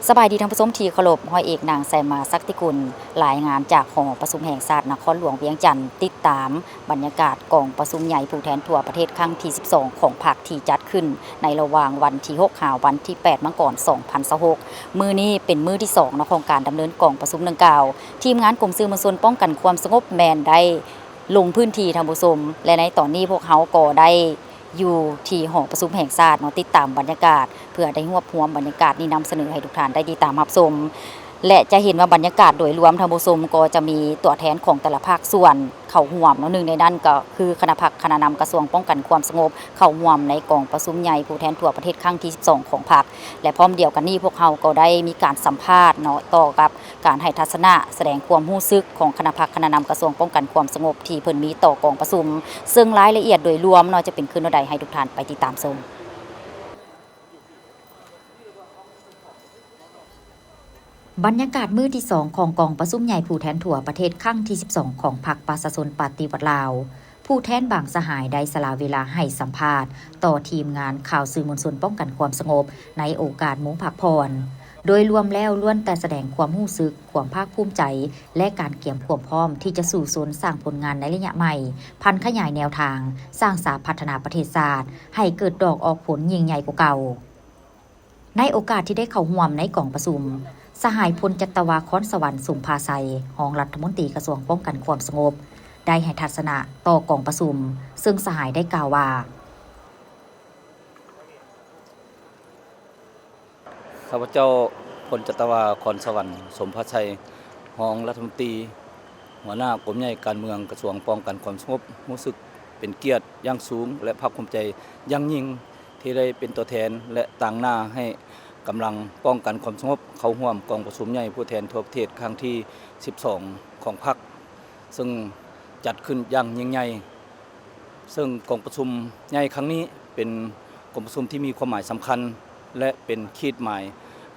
ສະບາຍດີທ່ານຜູ້ຊົມທີ່ເຄົາລົບ, ຮ້ອຍເອກ ນາງ ໄຊມາ ສັກຕິກຸນ ລາຍງານຈາກຫໍປະຊຸມແຫ່ງຊາດນະຄອນຫຼວງວຽງຈັນ, ຕິດຕາມບັນຍາກາດກອງປະຊຸມໃຫຍ່ຜູ້ແທນທົ່ວປະເທດຄັ້ງທີສິບສອງຂອງພັກ ທີ່ຈັດຂຶ້ນໃນລະຫວ່າງວັນທີຫົກຫາວັນທີແປດມັງກອນສອງພັນຊາວຫົກ. ມື້ນີ້ເປັນມື້ທີສອງເນາະ ຂອງການດຳເນີນກອງປະຊຸມດັ່ງກ່າວ. ທີມງານກົມສື່ມວນຊົນປ້ອງກັນຄວາມສະຫງົບແມ່ນໄດ້ລົງພື້ນທີ່ທ່ານຜູ້ຊົມ ແລະ ໃນຕອນນີ້ພວກເຮົາກໍໄດ້ ຢູ່ທີ່ຫໍປະຊຸມແຫ່ງຊາດເນາະ, ຕິດຕາມບັນຍາກາດ ເພື່ອໄດ້ຮວບຮວມບັນຍາກາດນີ້ນຳສະເໜີໃຫ້ທຸກທ່ານໄດ້ຕິດຕາມຮັບຊົມ ແລະ ຈະເຫັນວ່າບັນຍາກາດໂດຍລວມທ່ານຜູ້ຊົມ ກໍຈະມີຕົວແທນຂອງແຕ່ລະພາກສ່ວນເຂົ້າຮ່ວມເນາະ, ໜຶ່ງໃນນັ້ນກໍຄືຄະນະພັກຄະນະນຳກະຊວງປ້ອງກັນຄວາມສະຫງົບເຂົ້າຮ່ວມໃນກອງປະຊຸມໃຫຍ່ຜູ້ແທນທົ່ວປະເທດຄັ້ງທີສິບສອງຂອງພັກ ແລະ ພ້ອມດຽວກັນນີ້ພວກເຮົາກໍໄດ້ມີການສຳພາດເນາະ ຕໍ່ກັບ ການໃຫ້ທັດສະນະສະແດງຄວາມຮູ້ສຶກຂອງຄະນະພັກຄະນະນຳກະຊວງປ້ອງກັນຄວາມສະຫງົບທີ່ເພິ່ນມີຕໍ່ກອງປະຊຸມ, ເຊິ່ງລາຍລະອຽດໂດຍລວມເນາະຈະເປັນຄືແນວໃດ ໃຫ້ທຸກທ່ານໄປຕິດຕາມຊົມ. ບັນຍາກາດມື້ທີສອງຂອງກອງປະຊຸມໃຫຍ່ຜູ້ແທນທົ່ວປະເທດຄັ້ງທີສິບສອງຂອງພັກປະຊາຊົນປະຕິວັດລາວ. ຜູ້ແທນບາງສະຫາຍໄດ້ສະຫຼະເວລາໃຫ້ສຳພາດຕໍ່ທີມງານຂ່າວສື່ມວນຊົນປ້ອງກັນຄວາມສະຫງົບໃນໂອກາດໝູ່ພັກຜ່ອນ. ໂດຍລວມແລ້ວລ້ວນແຕ່ສະແດງຄວາມຮູ້ສຶກ, ຄວາມພາກພູມໃຈ ແລະ ການກຽມຄວາມພ້ອມທີ່ຈະສູ້ຊົນສ້າງຜົນງານໃນໄລຍະໃໝ່, ຜັນຂະຫຍາຍແນວທາງສ້າງສາພັດທະນາປະເທດຊາດໃຫ້ເກີດດອກອອກຜົນຍິ່ງໃຫຍ່ກວ່າເກົ່າ. ໃນໂອກາດທີ່ໄດ້ເຂົ້າຮ່ວມໃນກອງປະຊຸມ, ສະຫາຍ ພົນຈັດຕະວາ ຄອນສະຫວັນ ສົມພາໄຊ, ຮອງລັດຖະມົນຕີກະຊວງປ້ອງກັນຄວາມສະຫງົບ, ໄດ້ໃຫ້ທັດສະນະຕໍ່ກອງປະຊຸມ, ເຊິ່ງສະຫາຍໄດ້ກ່າວວ່າ: ຂ້າພະເຈົ້າ ພົນຈັດຕະວາ ຄອນສະຫວັນ ສົມພາໄຊ, ຮອງລັດຖະມົນຕີ, ຫົວໜ້າກົມໃຫຍ່ການເມືອງ ກະຊວງປ້ອງກັນຄວາມສະຫງົບ, ຮູ້ສຶກເປັນກຽດຢ່າງສູງ ແລະ ພາກພູມໃຈຢ່າງຍິ່ງ ທີ່ໄດ້ເປັນຕົວແທນ ແລະ ຕາງໜ້າໃຫ້ກຳລັງປ້ອງກັນຄວາມສະຫງົບເຂົ້າຮ່ວມກອງປະຊຸມໃຫຍ່ຜູ້ແທນທົ່ວປະເທດຄັ້ງທີສິບສອງຂອງພັກ, ເຊິ່ງຈັດຂຶ້ນຢ່າງຍິ່ງໃຫຍ່. ເຊິ່ງກອງປະຊຸມໃຫຍ່ຄັ້ງນີ້ເປັນກອງປະຊຸມທີ່ມີຄວາມໝາຍສຳຄັນ ແລະ ເປັນຂີດໝາຍ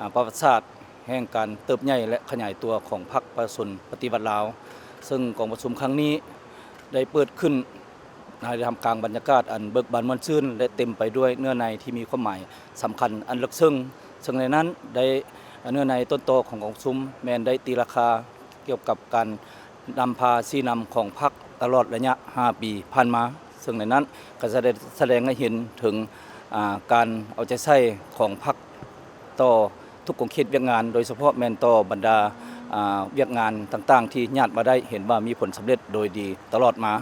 ອາ ປະຫວັດສາດແຫ່ງການເຕີບໃຫຍ່ ແລະ ຂະຫຍາຍຕົວຂອງພັກປະຊາຊົນປະຕິວັດລາວ. ເຊິ່ງກອງປະຊຸມຄັ້ງນີ້ໄດ້ເປີດຂຶ້ນໃນທ່າມກາງບັນຍາກາດອັນເບີກບານມ່ວນຊື່ນ ແລະ ເຕັມໄປດ້ວຍເນື້ອໃນທີ່ມີຄວາມໝາຍສຳຄັນອັນເລິກເຊິ່ງ. ເຊິ່ງໃນນັ້ນໄດ້ ເນື້ອໃນຕົ້ນຕໍຂອງກອງປະຊຸມແມ່ນໄດ້ຕີລາຄາ ກ່ຽວກັບການນຳພາຊີ້ນຳຂອງພັກຕະຫຼອດໄລຍະຫ້າປີຜ່ານມາ, ເຊິ່ງໃນນັ້ນກໍສະແດງ ສະແດງໃຫ້ເຫັນເຖິງ ອາ ການເອົາໃຈໃສ່ຂອງພັກຕໍ່ທຸກຂົງເຂດວຽກງານ, ໂດຍສະເພາະແມ່ນຕໍ່ບັນດາ ອາ ວຽກງານຕ່າງໆທີ່ຍາດມາໄດ້ ເຫັນວ່າມີຜົນສຳເລັດໂດຍດີຕະຫຼອດມາ.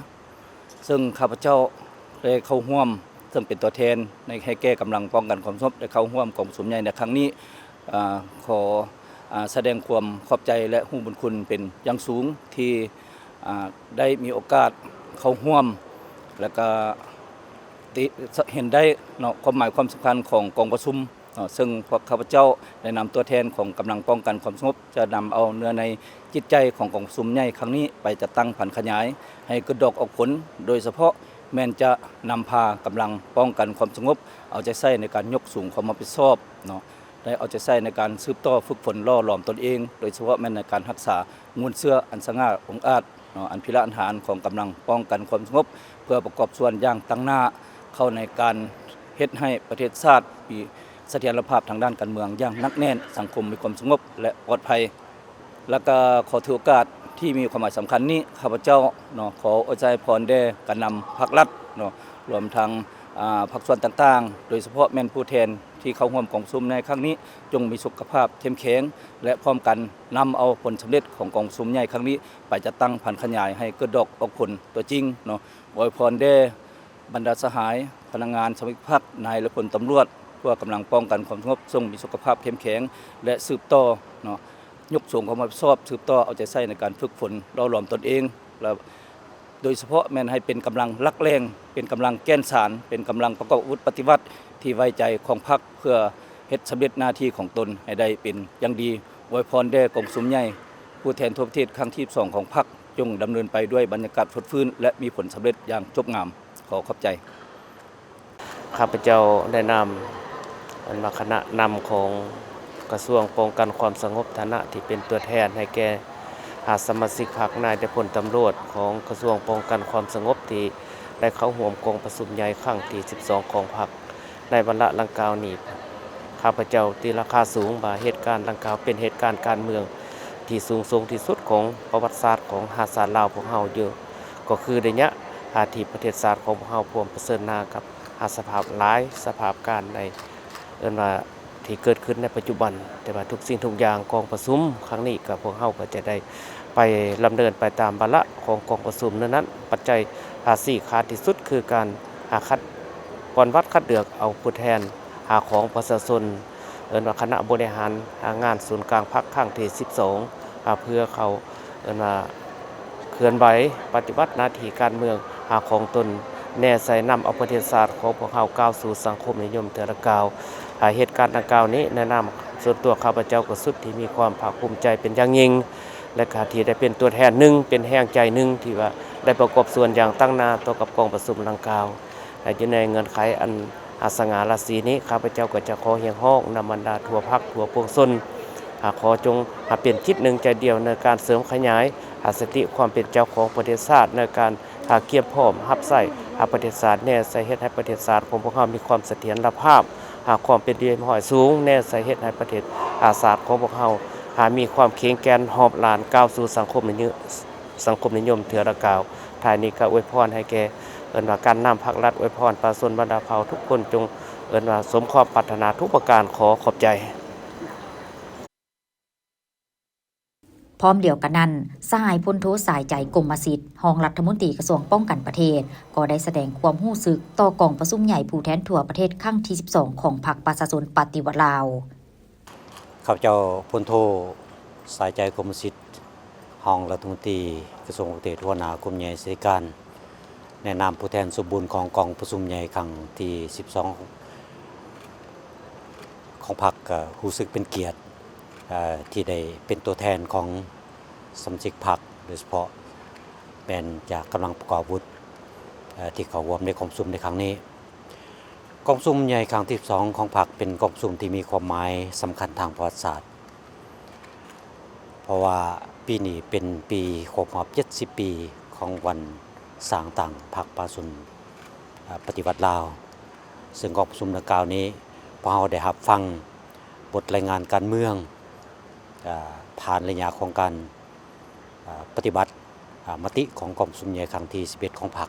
ເຊິ່ງຂ້າພະເຈົ້າໄດ້ເຂົ້າຮ່ວມ ເຊິ່ງເປັນຕົວແທນໃນ ໃຫ້ແກ່ກຳລັງປ້ອງກັນຄວາມສະຫງົບ ໄດ້ເຂົ້າຮ່ວມກອງປະຊຸມໃຫຍ່ໃນຄັ້ງນີ້ ອາ ຂໍ ອາ ສະແດງຄວາມຂອບໃຈ ແລະ ຮູ້ບຸນຄຸນເປັນຢ່າງສູງ ທີ່ ອາ ໄດ້ມີໂອກາດເຂົ້າຮ່ວມ ແລະ ກະຕິ ເຫັນໄດ້ເນາະ ຄວາມໝາຍຄວາມສຳຄັນຂອງກອງປະຊຸມເນາະ. ເຊິ່ງພວກຂ້າພະເຈົ້າໄດ້ນຳຕົວແທນຂອງກຳລັງປ້ອງກັນຄວາມສະຫງົບ ຈະນຳເອົາເນື້ອໃນຈິດໃຈຂອງກອງປະຊຸມໃຫຍ່ຄັ້ງນີ້ໄປຈັດຕັ້ງຜັນຂະຫຍາຍໃຫ້ເກີດດອກອອກຜົນ, ໂດຍສະເພາະແມ່ນຈະນຳພາກຳລັງປ້ອງກັນຄວາມສະຫງົບ ເອົາໃຈໃສ່ໃນການຍົກສູງຄວາມຮັບຜິດຊອບເນາະ, ໄດ້ເອົາໃຈໃສ່ໃນການສືບຕໍ່ຝຶກຝົນຫຼໍ່ຫຼອມຕົນເອງ, ໂດຍສະເພາະແມ່ນໃນການຮັກສາມູນເຊື້ອອັນສະຫງ່າອົງອາດເນາະ, ອັນພິລະອັນຫານຂອງກຳລັງປ້ອງກັນຄວາມສະຫງົບ, ເພື່ອປະກອບສ່ວນຢ່າງຕັ້ງໜ້າເຂົ້າໃນການເຮັດໃຫ້ປະເທດຊາດມີສະຖຽນລະພາບທາງດ້ານການເມືອງຢ່າງໜັກແໜ້ນ, ສັງຄົມມີຄວາມສະຫງົບ ແລະ ປອດໄພ. ແລ້ວກໍຂໍຖືໂອກາດທີ່ມີຄວາມໝາຍສຳຄັນນີ້, ຂ້າພະເຈົ້າເນາະ ຂໍອວຍໄຊພອນແດ່ການນຳພາກລັດເນາະ, ລວມທັງ ອາ ພາກສ່ວນຕ່າງໆ, ໂດຍສະເພາະແມ່ນຜູ້ແທນທີ່ເຂົ້າຮ່ວມກອງປະຊຸມໃນຄັ້ງນີ້, ຈົ່ງມີສຸຂະພາບເຂັ້ມແຂງ ແລະ ພ້ອມກັນນຳເອົາຜົນສຳເລັດຂອງກອງປະຊຸມໃຫຍ່ຄັ້ງນີ້ ໄປຈັດຕັ້ງຜັນຂະຫຍາຍໃຫ້ເກີດດອກອອກຜົນຕົວຈິງເນາະ. ອວຍພອນແດ່ ບັນດາສະຫາຍ, ພະນັກງານ, ສະມາຊິກພັກ, ນາຍ ແລະ ພົນຕຳຫຼວດ, ພວກກຳລັງປ້ອງກັນຄວາມສະຫງົບ ຈົ່ງມີສຸຂະພາບເຂັ້ມແຂງ ແລະ ສືບຕໍ່ເນາະ, ຍົກສູງຄວາມຮັບຜິດຊອບ, ສືບຕໍ່ເອົາໃຈໃສ່ໃນການຝຶກຝົນຫຼໍ່ຫຼອມຕົນເອງ ແລະ ໂດຍສະເພາະແມ່ນໃຫ້ເປັນກຳລັງຫຼັກແຫຼ່ງ, ເປັນກຳລັງແກ່ນສານ, ເປັນກຳລັງປະກອບອາວຸດປະຕິວັດທີ່ໄວ້ໃຈຂອງພັກ ເພື່ອເຮັດສຳເລັດໜ້າທີ່ຂອງຕົນໃຫ້ໄດ້ເປັນຢ່າງດີ. ອວຍພອນແດ່ກອງປະຊຸມໃຫຍ່ຜູ້ແທນທົ່ວປະເທດຄັ້ງທີສິບສອງຂອງພັກ ຈົ່ງດຳເນີນໄປດ້ວຍບັນຍາກາດຟົດຟື້ນ ແລະ ມີຜົນສຳເລັດຢ່າງຈົບງາມ. ຂໍຂອບໃຈ. ຂ້າພະເຈົ້າໃນນາມ ອັນວ່າຄະນະນຳຂອງກະຊວງປ້ອງກັນຄວາມສະຫງົບ, ຖານະທີ່ເປັນຕົວແທນໃຫ້ແກ່ ອາ ສະມາຊິກພັກ, ນາຍ ແລະ ພົນຕຳຫຼວດຂອງກະຊວງປ້ອງກັນຄວາມສະຫງົບ ທີ່ໄດ້ເຂົ້າຮ່ວມກອງປະຊຸມໃຫຍ່ຄັ້ງທີສິບສອງຂອງພັກໃນວາລະດັ່ງກ່າວນີ້, ຂ້ ຂ້າພະເຈົ້າຕີລາຄາສູງວ່າເຫດການດັ່ງກ່າວເປັນເຫດການການເມືອງທີ່ສູງສົ່ງທີ່ສຸດຂອງປະຫວັດສາດຂອງຊາດລາວພວກເຮົາຢູ່ ກໍຄືໄລຍະທີ່ປະເທດຊາດຂອງພວກເຮົາພວມປະເຊີນໜ້າກັບສະພາບຫຼາຍສະພາບການໃນ ເອີ້ນວ່າທີ່ເກີດຂຶ້ນໃນປັດຈຸບັນ, ແຕ່ວ່າທຸກສິ່ງທຸກຢ່າງກອງປະຊຸມຄັ້ງນີ້ກໍພວກເຮົາກໍຈະໄດ້ໄປດຳເນີນໄປຕາມວາລະຂອງກອງປະຊຸມ. ເນື່ອງນັ້ນ ປັດໄຈທີ່ຂາດທີ່ສຸດຄືການຄັດ ກ່ອນວັດຄັດເລືອກເອົາຜູ້ແທນຂອງປະຊາຊົນ ເອີ້ນວ່າຄະນະບໍລິຫານງານສູນກາງພັກຄັ້ງທີສິບສອງ ເພື່ອເຂົ້າ ເອີ້ນວ່າ ເຄື່ອນໄຫວປະຕິບັດໜ້າທີ່ການເມືອງຂອງຕົນ ແນໃສ່ນຳເອົາປະເທດຊາດຂອງພວກເຮົາກ້າວສູ່ສັງຄົມນິຍົມເທື່ອລະກ້າວ. ເຫດການດັ່ງກ່າວນີ້ ໃນນາມສ່ວນຕົວຂ້າພະເຈົ້າກໍສຸດທີ່ມີຄວາມພາກພູມໃຈເປັນຢ່າງຍິ່ງ ແລະກະທີ່ໄດ້ເປັນຕົວແທນໜຶ່ງ ເປັນແຮງໃຈໜຶ່ງທີ່ວ່າໄດ້ປະກອບສ່ວນຢ່າງຕັ້ງໜ້າຕໍ່ກັບກອງປະຊຸມດັ່ງກ່າວ. ແລະຢູ່ໃນເງື່ອນໄຂອັນສະຫງ່າລາສີນີ້ ຂ້າພະເຈົ້າກໍຈະຂໍຮຽກຮ້ອງນຳບັນດາທົ່ວພັກທົ່ວປວງຊົນ ຂໍຈົ່ງເປັນຈິດໜຶ່ງໃຈດຽວໃນການເສີມຂະຫຍາຍສະຕິຄວາມເປັນເຈົ້າຂອງປະເທດຊາດ ໃນການກຽມພ້ອມຮັບໃຊ້ປະເທດຊາດ ແນໃສ່ເຮັດໃຫ້ປະເທດຊາດຂອງພວກເຮົາມີຄວາມສະຖຽນລະພາບ ຄວາມເປັນທີ່ຮຽບຮ້ອຍສູງ ແນໃສ່ເຮັດໃຫ້ປະເທດຊາດຂອງພວກເຮົາມີຄວາມເຄັ່ງແກ່ນຮອບລ້ານ ກ້າວສູ່ສັງຄົມນິຍົມ ສັງຄົມນິຍົມເທື່ອລະກ້າວ. ທ້າຍນີ້ກໍອວຍພອນໃຫ້ແກ່ ເອີ້ນວ່າການນຳພັກລັດ ອວຍພອນປະຊາຊົນບັນດາເຜົ່າທຸກຄົນ ຈົ່ງ ເອີ້ນວ່າສົມຄວາມປາດຖະໜາທຸກປະການ. ຂໍຂອບໃຈ. ພ້ອມດຽວກັນນັ້ນ, ສະຫາຍພົນໂທ ສາຍໃຈ ກົມມະສິດ ຮອງລັດຖະມົນຕີກະຊວງປ້ອງກັນປະເທດ ກໍໄດ້ສະແດງຄວາມຮູ້ສຶກຕໍ່ກອງປະຊຸມໃຫຍ່ຜູ້ແທນທົ່ວປະເທດຄັ້ງທີສິບສອງ ຂອງພັກປະຊາຊົນປະຕິວັດລາວ. ຂ້າພະເຈົ້າ ພົນໂທ ສາຍໃຈ ກົມມະສິດ ຮອງລັດຖະມົນຕີກະຊວງຕ່າງປະເທດ ຫົວໜ້າກົມໃຫຍ່ສະຫະລັດ ໃນນາມຜູ້ແທນສົມບູນຂອງກອງປະຊຸມໃຫຍ່ຄັ້ງທີສິບສອງ ຂອງພັກ ກໍຮູ້ສຶກເປັນກຽດທີ່ໄດ້ເປັນຕົວແທນຂອງສະມາຊິກພັກ ໂດຍສະເພາະແມ່ນຈາກກຳລັງປະກອບອາວຸດທີ່ເຂົ້າຮ່ວມໃນກອງປະຊຸມໃນຄັ້ງນີ້. ກອງປະຊຸມໃຫຍ່ຄັ້ງທີສິບສອງຂອງພັກເປັນກອງປະຊຸມທີ່ມີຄວາມໝາຍສຳຄັນທາງປະຫວັດສາດ ເພາະວ່າປີນີ້ເປັນປີຄົບຮອບເຈັດສິບປີຂອງວັນສ້າງຕັ້ງພັກປະຊາຊົນປະຕິວັດລາວ ເຊິ່ງກອງປະຊຸມດັ່ງກ່າວນີ້ ພວກເຮົາໄດ້ຮັບຟັງບົດລາຍງານການເມືອງ ຜ່ານໄລຍະຂອງການປະຕິບັດ ມະຕິຂອງກອງປະຊຸມໃຫຍ່ຄັ້ງທີສິບເອັດຂອງພັກ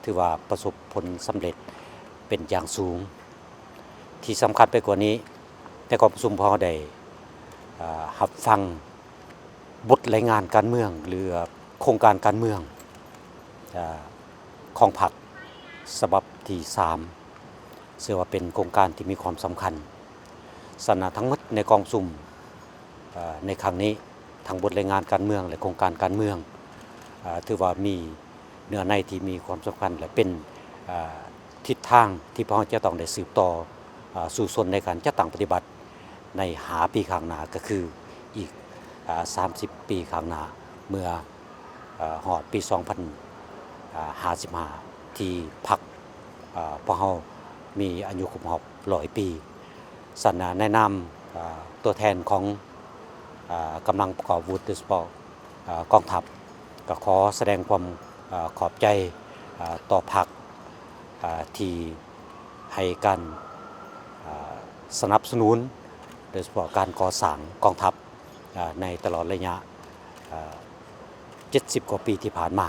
ຖືວ່າປະສົບຜົນສຳເລັດເປັນຢ່າງສູງ. ທີ່ສຳຄັນໄປກວ່ານີ້ ໃນກອງປະຊຸມພວກເຮົາໄດ້ຮັບຟັງບົດລາຍງານການເມືອງ ຫຼື ໂຄງການການເມືອງຂອງພັກສະບັບທີສາມ ເຊິ່ງວ່າເປັນໂຄງການທີ່ມີຄວາມສຳຄັນ. ສະນັ້ນ ທັງໝົດໃນກອງປະຊຸມໃນຄັ້ງນີ້ ທັງບົດລາຍງານການເມືອງ ແລະ ໂຄງການການເມືອງ ຖືວ່າມີເນື້ອໃນທີ່ມີຄວາມສຳຄັນ ແລະ ເປັນທິດທາງທີ່ພວກເຮົາຈະຕ້ອງໄດ້ສືບຕໍ່ສູ້ຊົນໃນການຈັດຕັ້ງປະຕິບັດໃນຫ້າປີຂ້າງໜ້າ ກໍຄືອີກສາມສິບປີຂ້າງໜ້າ ເມື່ອຮອດປີສອງພັນຫ້າສິບຫ້າ ທີ່ພັກພວກເຮົາມີອາຍຸຄົບຮອບຮ້ອຍປີ. ສະນັ້ນ ໃນນາມຕົວແທນຂອງກຳລັງປະກອບອາວຸດ ໂດຍສະເພາະກອງທັບ ກໍຂໍສະແດງຄວາມຂອບໃຈຕໍ່ພັກທີ່ໃຫ້ການສະໜັບສະໜູນ ໂດຍສະເພາະການກໍ່ສ້າງກອງທັບໃນຕະຫຼອດໄລຍະເຈັດສິບກວ່າປີທີ່ຜ່ານມາ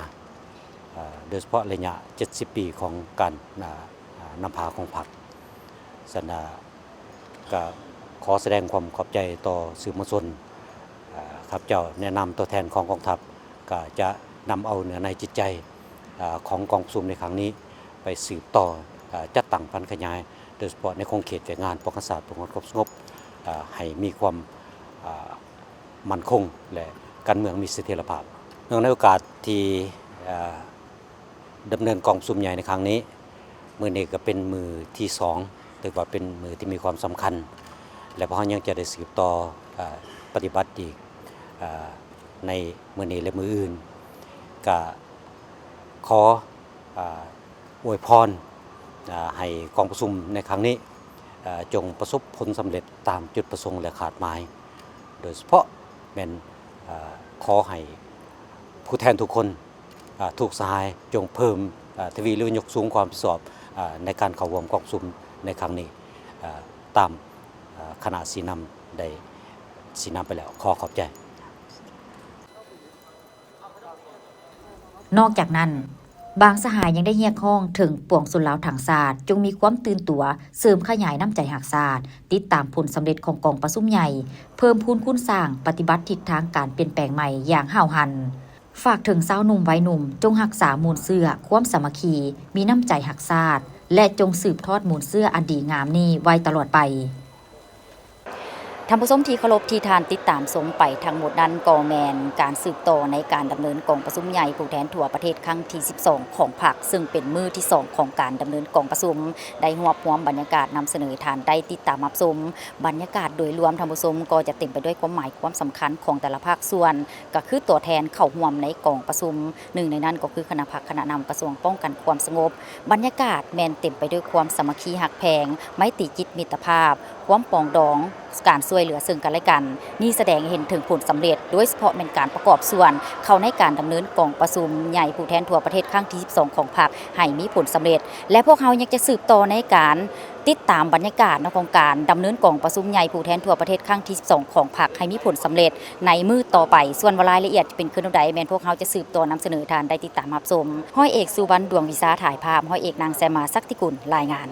ໂດຍສະເພາະໄລຍະເຈັດສິບປີຂອງການນຳພາຂອງພັກ. ສະນັ້ນ ກະຂໍສະແດງຄວາມຂອບໃຈຕໍ່ສື່ມວນຊົນ. ຂ້າພະເຈົ້າໃນນາມຕົວແທນຂອງກອງທັບ ກະຈະນຳເອົາເນື້ອໃນຈິດໃຈຂອງກອງປະຊຸມໃນຄັ້ງນີ້ ໄປສືບຕໍ່ຈັດຕັ້ງຜັນຂະຫຍາຍ ໂດຍສະເພາະໃນຂົງເຂດວຽກງານປ້ອງກັນຊາດ ເພື່ອຄວາມສະຫງົບ ໃຫ້ມີຄວາມໝັ້ນຄົງ ແລະ ການເມືອງມີສະຖຽນລະພາບ. ເນື່ອງໃນໂອກາດທີ່ ດຳເນີນກອງປະຊຸມໃຫຍ່ໃນຄັ້ງນີ້, ມື້ນີ້ກໍເປັນມື້ທີສອງ ຖືວ່າເປັນມື້ທີ່ມີຄວາມສຳຄັນ ແລະ ພວກເຮົາຍັງຈະໄດ້ສືບຕໍ່ປະຕິບັດອີກໃນມື້ນີ້ ແລະ ມື້ອື່ນ. ກະຂໍອວຍພອນໃຫ້ກອງປະຊຸມໃນຄັ້ງນີ້ ຈົ່ງປະສົບຜົນສຳເລັດຕາມຈຸດປະສົງ ແລະ ຄາດໝາຍ, ໂດຍສະເພາະແມ່ນຂໍໃຫ້ຜູ້ແທນທຸກຄົນ ອາ ທຸກສະຫາຍຈົ່ງເພີ່ມ ອາ ທະວີ ຫຼື ຍົກສູງຄວາມຮັບຜິດຊອບ ອາ ໃນການເຂົ້າຮ່ວມກອງປະຊຸມໃນຄັ້ງນີ້ ອາ ຕາມ ຄະນະຊີ້ນຳໄດ້ຊີ້ນຳໄປແລ້ວ. ຂໍຂອບໃຈ. ນອກຈາກນັ້ນ, ບາງສະຫາຍຍັງໄດ້ຮຽກຮ້ອງເຖິງປວງຊົນລາວທັງຊາດ ຈົ່ງມີຄວາມຕື່ນຕົວ, ເສີມຂະຫຍາຍນ້ຳໃຈຮັກຊາດ, ຕິດຕາມຜົນສຳເລັດຂອງກອງປະຊຸມໃຫຍ່, ເພີ່ມພູນຄູນສ້າງ, ປະຕິບັດທິດທາງການປ່ຽນແປງໃໝ່ຢ່າງຫ້າວຫັນ. ຝາກເຖິງຊາວໜຸ່ມໄວໜຸ່ມ ຈົ່ງຮັກສາມູນເຊື້ອຄວາມສາມັກຄີ, ມີນ້ຳໃຈຮັກຊາດ ແລະ ຈົ່ງສືບທອດມູນເຊື້ອອັນດີງາມນີ້ໄວ້ຕະຫຼອດໄປ. ທ່ານຜູ້ຊົມທີ່ເຄົາລົບ, ທີ່ທ່ານຕິດຕາມຊົມໄປທັງໝົດນັ້ນ ກໍແມ່ນການສືບຕໍ່ໃນການດຳເນີນກອງປະຊຸມໃຫຍ່ຜູ້ແທນທົ່ວປະເທດຄັ້ງທີສິບສອງຂອງພັກ, ເຊິ່ງເປັນມື້ທີສອງຂອງການດຳເນີນກອງປະຊຸມ, ໄດ້ຮວບຮວມບັນຍາກາດນຳສະເໜີໃຫ້ທ່ານໄດ້ຕິດຕາມຮັບຊົມ. ບັນຍາກາດໂດຍລວມ, ທ່ານຜູ້ຊົມ, ກໍຈະເຕັມໄປດ້ວຍຄວາມໝາຍຄວາມສຳຄັນຂອງແຕ່ລະພາກສ່ວນ, ກໍຄືຕົວແທນເຂົ້າຮ່ວມໃນກອງປະຊຸມ, ໜຶ່ງໃນນັ້ນກໍຄືຄະນະພັກຄະນະນຳກະຊວງປ້ອງກັນຄວາມສະຫງົບ. ບັນຍາກາດແມ່ນເຕັມໄປດ້ວຍຄວາມສາມັກຄີຮັກແພງ, ໄມຕີຈິດມິດຕະພາບ, ຄວາມປອງດອງ, ການຊ່ວຍເຫຼືອເຊິ່ງກັນແລະກັນ. ນີ້ສະແດງໃຫ້ເຫັນເຖິງຜົນສຳເລັດ, ໂດຍສະເພາະແມ່ນການປະກອບສ່ວນເຂົ້າໃນການດຳເນີນກອງປະຊຸມໃຫຍ່ຜູ້ແທນທົ່ວປະເທດຄັ້ງທີສິບສອງຂອງພັກໃຫ້ມີຜົນສຳເລັດ, ແລະ ພວກເຮົາຍັງຈະສືບຕໍ່ໃນການ ຕິດຕາມບັນຍາກາດເນາະ ຂອງການດຳເນີນກອງປະຊຸມໃຫຍ່ຜູ້ແທນທົ່ວປະເທດຄັ້ງທີສິບສອງຂອງພັກໃຫ້ມີຜົນສຳເລັດໃນມື້ຕໍ່ໄປ. ສ່ວນວ່າລາຍລະອຽດຈະເປັນຄືແນວໃດ ແມ່ນພວກເຮົາຈະສືບຕໍ່ນຳສະເໜີທ່ານໄດ້ຕິດຕາມຮັບຊົມ. ຮ້ອຍເອກ ສຸວັນ ດວງວິຊາ ຖ່າຍພາບ, ຮ້ອຍເອກ ນາງ ແຊມາ ສັກຕິກຸນ ລາຍງານ.